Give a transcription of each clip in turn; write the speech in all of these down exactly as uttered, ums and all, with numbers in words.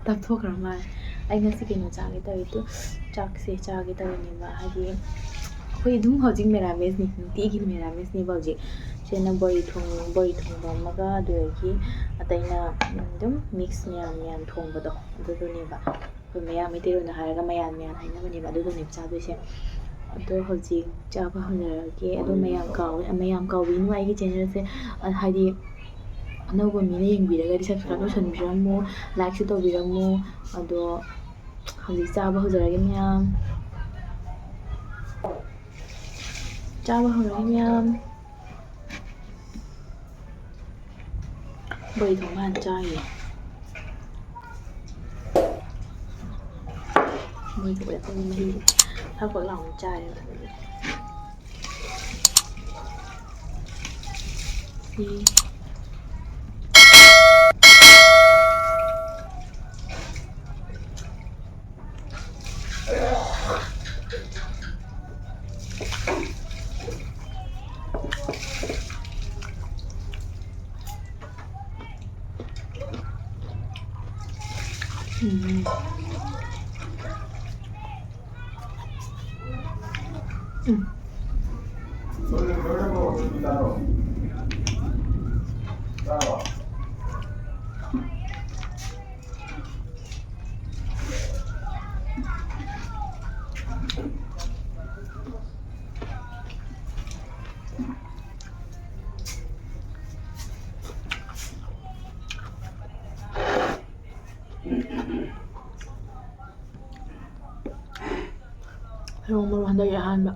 ꯇꯥꯞꯊꯣꯛꯈ꯭ꯔ ꯃꯥꯜꯂꯦ꯫ ꯑꯩ ꯉꯁꯤ ꯀꯩꯅꯣ ꯆꯥꯒꯦ ꯇꯧꯋꯤ, ꯇꯨ, ꯆꯥꯛꯁꯦ ꯆꯥꯒꯦ ꯇꯧꯕꯅꯦꯕ, ꯍꯥꯏꯗꯤ ꯑꯩꯈꯣꯏ ꯑꯗꯨꯝ ꯍꯧꯖꯤꯛ ꯃꯦꯔꯥꯃꯦꯁꯅꯤ, ꯅꯨꯡꯇꯤꯒꯤ ꯃꯦꯔꯥꯃꯦꯁꯅꯦꯕ ꯍꯧꯖꯤꯛ꯫ ꯁꯤꯅ ꯕꯣꯔꯤ ꯊꯣꯡ-, ꯕꯣꯔꯤ ꯊꯣꯡꯕ ꯑꯃꯒ, ꯑꯗꯨꯗꯒꯤ ꯑꯇꯩꯅ ꯑꯗꯨꯝ ꯃꯤꯛꯁ ꯃꯌꯥꯟ ꯃꯌꯥꯟ ꯊꯣꯡꯕꯗꯣ, ꯑꯗꯨꯗꯨꯅꯦꯕ꯫ ꯑꯩꯈꯣꯏ ꯃꯌꯥꯡ ꯃꯩꯇꯩꯂꯣꯟꯗ ꯍꯥꯏꯔꯒ ꯃꯌꯥꯟ ꯃꯌꯥꯟ ꯍꯥꯏꯅꯕꯅꯦꯕ, ꯑꯗꯨꯗꯨꯅꯦꯕ ꯆꯥꯗꯣꯏꯁꯦ꯫ ꯑꯗꯣ ꯍꯧꯖꯤꯛ ꯆꯥꯕ ꯍꯧꯅꯔꯒꯦ꯫ ꯑꯗꯣ ꯃꯌꯥꯝ ꯀꯥꯎ-, ꯃꯌꯥꯝ ꯀꯥꯎꯕꯤꯅꯨ ꯑꯩꯒꯤ ꯆꯦꯅꯦꯜꯁꯦ, ꯑ, ꯍꯥꯏꯗꯤ ꯑꯅꯧꯕ ꯃꯤꯅ ꯌꯦꯡꯕꯤꯔꯒꯗꯤ subscribe ꯇꯧꯁꯟꯕꯤꯔꯝꯃꯨ, ꯂꯥꯏꯛꯁꯨ ꯇꯧꯕꯤꯔꯝꯃꯨ꯫ ꯑꯗꯣ ꯍꯧꯖꯤꯛ ꯆꯥꯕ ꯍꯧꯖꯔꯒꯦ ꯃꯌꯥꯝ꯫ ꯆꯥꯕ ꯍꯧꯔꯒꯦ ꯃꯌꯥꯝ꯫ ꯕꯣꯔꯤ ꯊꯣꯡꯕ ꯍꯥꯟꯅ ꯆꯥꯈꯤꯒꯦ꯫ ꯕꯣꯔꯤ ꯊꯣꯡꯕ ꯑꯩꯈꯣꯏ ꯃꯍꯤ ꯐꯛ ꯐꯛ ꯂꯥꯎꯅ ꯆꯥꯔꯦꯕ꯫ ꯁꯤ꯫ ꯎꯝ꯫ ꯎꯝ꯫ ꯊꯩꯕꯣꯡ ꯃꯔꯨ ꯍꯟꯗꯛꯀꯤ ꯑꯍꯥꯟꯕ꯫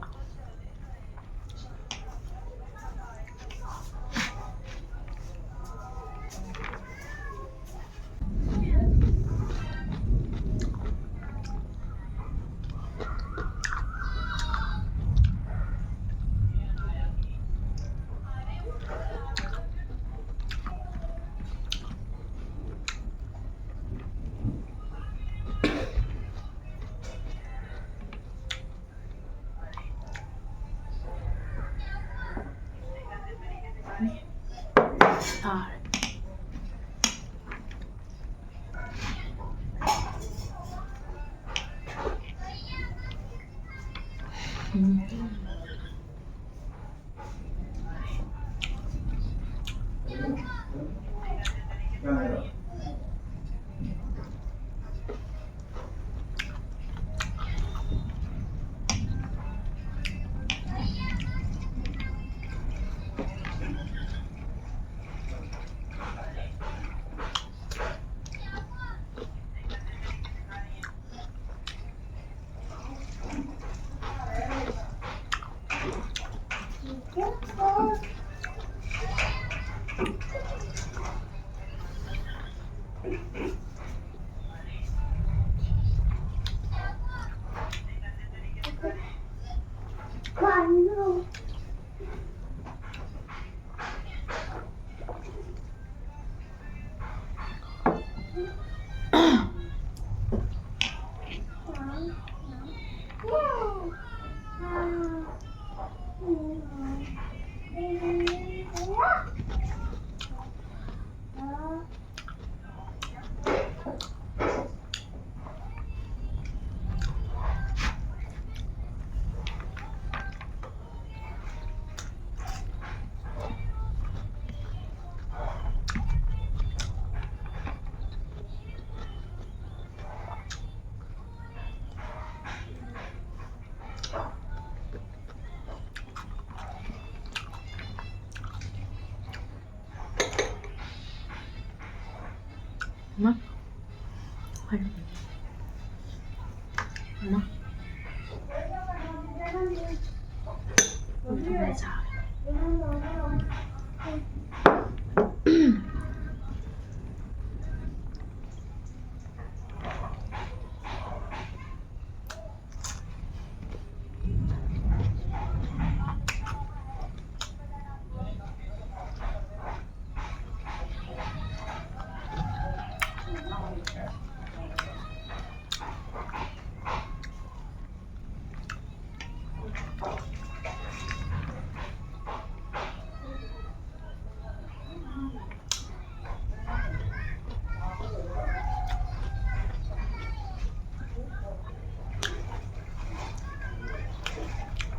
ꯃꯥ꯫ ꯃꯥ꯫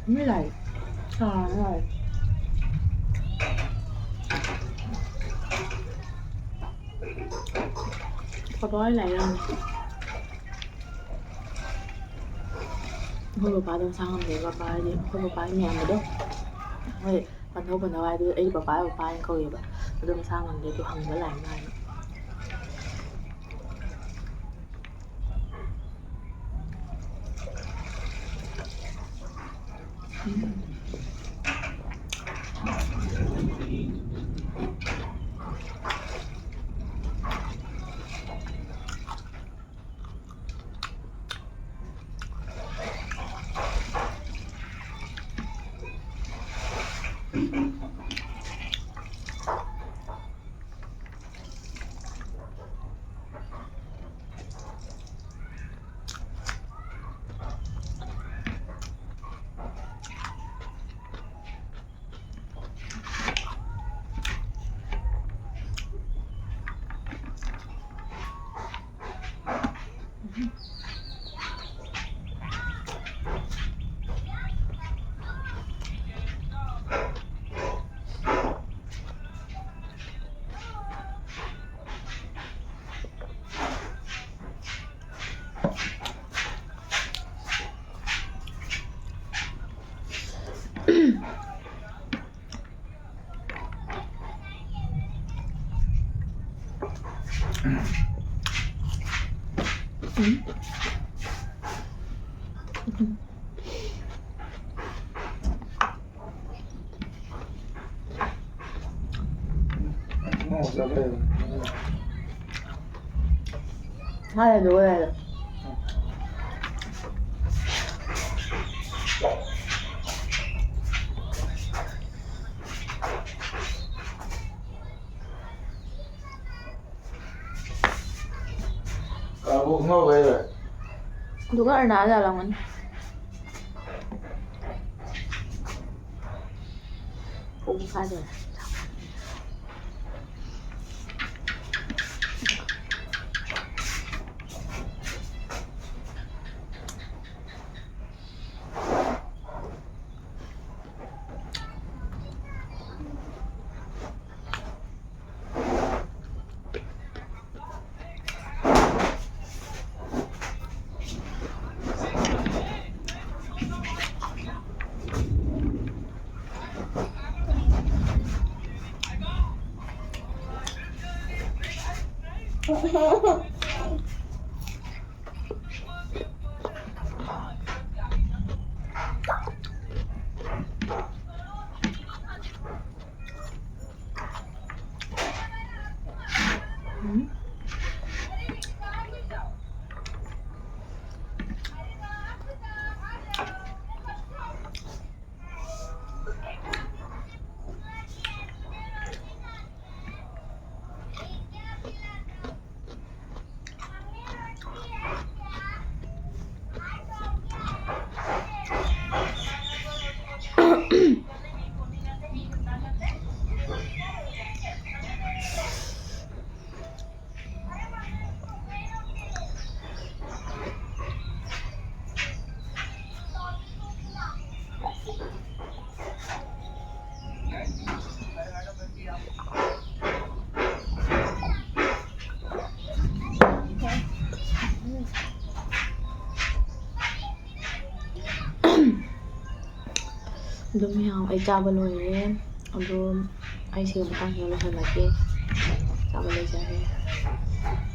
ꯃꯤ ꯂꯥꯛꯑꯦ꯫ ꯀꯅꯥꯅꯣ ꯂꯥꯛꯑꯦ? ꯄꯄꯥ ꯍꯣꯏ ꯂꯥꯛꯑꯦ ꯌꯥꯝ꯫ ꯑꯩꯈꯣꯏ ꯄꯄꯥꯗꯣ ꯃꯁꯥ ꯉꯝꯗꯦ꯫ ꯄꯄꯥ ꯍꯥꯏꯗꯤ ꯑꯩꯈꯣꯏ ꯄꯄꯥꯒꯤ ꯃꯌꯥꯝꯕꯗꯣ, ꯍꯣꯏ, ꯄꯟꯊꯧ ꯄꯟꯊꯧ ꯍꯥꯏꯗꯨ ꯑꯩꯒꯤ ꯄꯄꯥ ꯄꯄꯥ ꯍꯥꯏꯅ ꯀꯧꯋꯦꯕ꯫ ꯑꯗꯨ ꯃꯁꯥ ꯉꯝꯗꯦ꯫ ꯑꯗꯨ ꯍꯪꯕ ꯂꯥꯛꯑꯦ ꯃꯥ ꯍꯥꯏꯅ꯫ ꯍꯥꯏꯔꯗꯤ ꯑꯣꯏꯔꯦ꯫ ꯀꯥꯡꯕꯨ ꯈꯪꯍꯧꯕ ꯍꯩꯔꯣꯏ꯫ ꯑꯗꯨꯒ ꯑꯔꯅꯥ ꯑꯗꯥ ꯂꯥꯎꯒꯅꯤ꯫ ꯄꯨꯡ ꯐꯥꯗꯣꯔꯦ꯫ ꯑꯗꯨꯝ ꯌꯥꯎ, ꯑꯩ ꯆꯥꯕ ꯂꯣꯏꯔꯦ꯫ ꯑꯗꯣ ꯑꯩ ꯁꯤꯒꯤ ꯃꯇꯥꯡꯁꯤꯗ ꯂꯣꯏꯁꯤꯜꯂꯒꯦ꯫ ꯆꯥꯕ ꯂꯣꯏꯖꯔꯦ꯫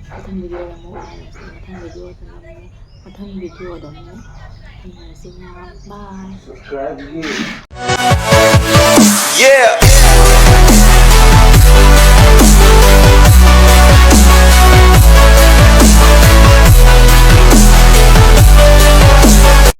ꯃꯊꯪ ꯚꯤꯗꯤꯑꯣꯗ ꯑꯃꯨꯛ ꯎꯅꯔꯁꯤ꯫ ꯃꯊꯪ ꯚꯤꯗꯤꯑꯣꯗ ꯑꯃꯨꯛ, ꯃꯊꯪ ꯚꯤꯗꯤꯑꯣꯗ ꯑꯃꯨꯛ ꯊꯦꯡꯅꯔꯁꯤ ꯃꯌꯥꯝ꯫ Bye꯫ Yeah.